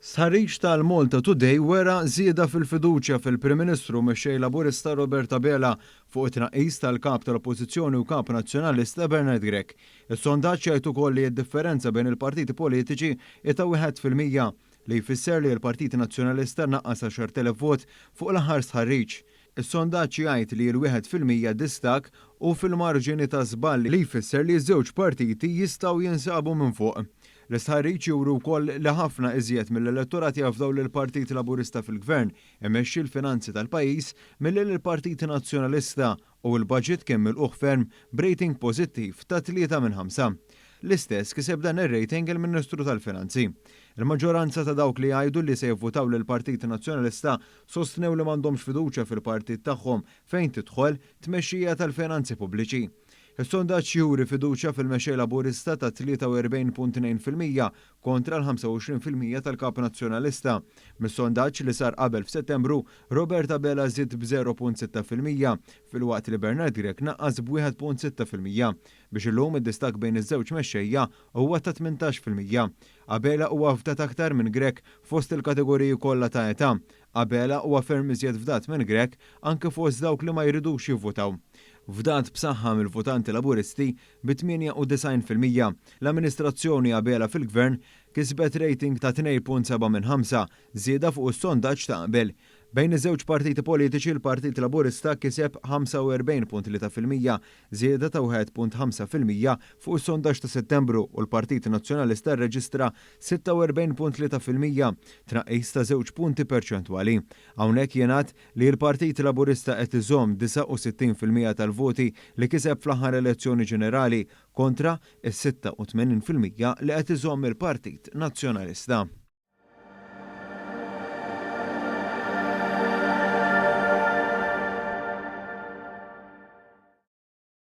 Stħarriġ tal-Malta Today wera żieda fil-fiduċja fil-Prim Ministru u Mexxej Laburista Robert Abela fuq it-tnaqqis tal-Kap tal-Oppożizzjoni u Kap Nazzjonalista Bernard Grech. Is-sondaġġ jgħid ukoll li d-differenza bejn il-partiti politiċi hi ta' 1%, li jfisser li l-Partit Nazzjonalista naqqas 10,000 vot fuq l-aħħar stħarriġ. Is-sondaġġ jgħid li l-1% distakk hu fil-marġini ta' żball li jfisser li ż-żewġ partiti jistgħu jinsabu minn fuq. L-istħarriġ juri wkoll li ħafna iżjed mill-elettorat jafdaw lill-Partit Laburista fil-Gvern imexxi l-finanzi tal-pajjiż milli lill-Partit Nazzjonalista u l-baġit kien milqugħ ferm b'rating pożittiv ta' tlieta minn ħamsa. L-istess kiseb dan ir-rating il-Ministru tal-Finanzi. Il-maġġoranza ta' dawk li jgħidu li se jivvutaw lill-Partit Nazzjonalista sostnew li m'għandhomx fiduċja fil-partit tagħhom fejn tidħol tmexxija tal-finanzi pubbliċi. Is-sondaġġ juri fiduċja fil-Mexxej Laburista ta' 43.2% kontra l-25% tal-Kap Nazzjonalista. Mis-sondaġġ li sar qabel f'Settembru, Robert Abela żied b'0.6% filwaqt li Bernard Grech naqqas b'1.6%, biex illum id-distakk bejn iż-żewġ mexxejja huwa ta' 18%. Abela huwa fdat aktar minn Grech fost il-kategoriji kollha ta' età. Abela huwa ferm iżjed fdat minn Grech anke fost dawk li ma jridux jivvutaw. Fdat b'saħħa mill-votanti Laburisti bi 98%. L-amministrazzjoni Abela fil-Gvern kisbet rating ta' 2.7 minn 5, żieda fuq is-sondaġġ ta' qabel. Bejn iż-żewġ partiti politiċi l-Partit Laburista kiseb 45.3%, żieda ta' 1.5% fuq is-sondaġġ ta' Settembru u l-Partit Nazzjonalista rreġistra 46.3%, tnaqqis ta' żewġ punti perċentwali. Hawnhekk jingħad li l-Partit Laburista qed iżomm 69% tal-voti li kiseb fl-aħħar elezzjoni ġenerali kontra s-86% li qed iżomm il-Partit Nazzjonalista.